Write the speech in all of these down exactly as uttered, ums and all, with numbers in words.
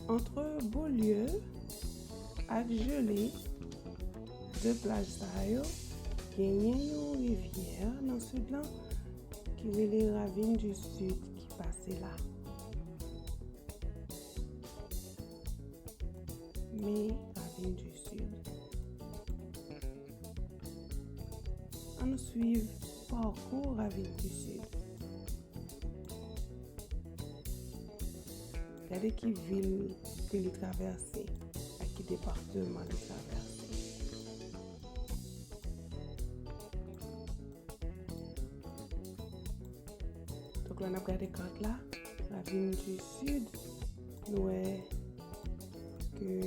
Ant Beaulieu ak Gelée, de plaj sa yo, genyen yon rivyè nan sid lan ki rele Ravine du Sud ki pase la. Men Ravine du Sud. Ann nou swiv pakou Ravine du Sud. Gade ki vil ke li travèse ak ki depatman li travèse. Donk, lè n ap gade kat la, Ravine du Sud, nou wè ke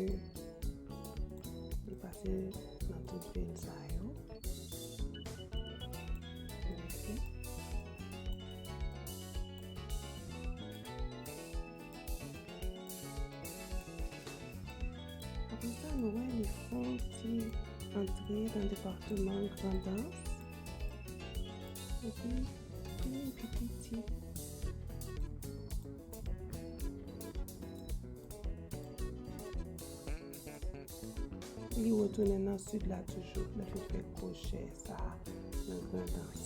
li pase nan tout vil sa yo. Ok. Apre sa, nou wè li fè yon ti antre nan depatman Grandans. Epi, li vin pi piti. Li retounen nan sid la toujou, lè l fin fè gwo chè sa a nan Grandans.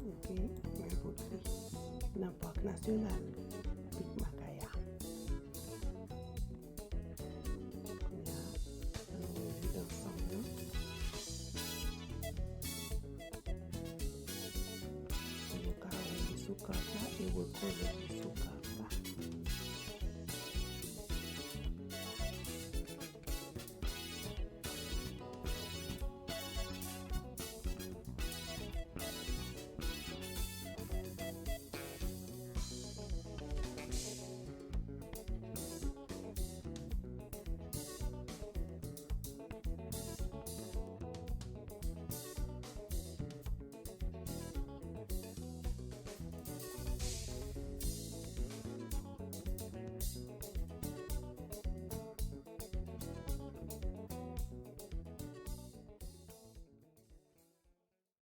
Ok, men bout li nan Parc National Pik Makaya. Kounye a, ann nou wè vid ansanm nan. Pou nou ka wè li sou kat la e rekonèt.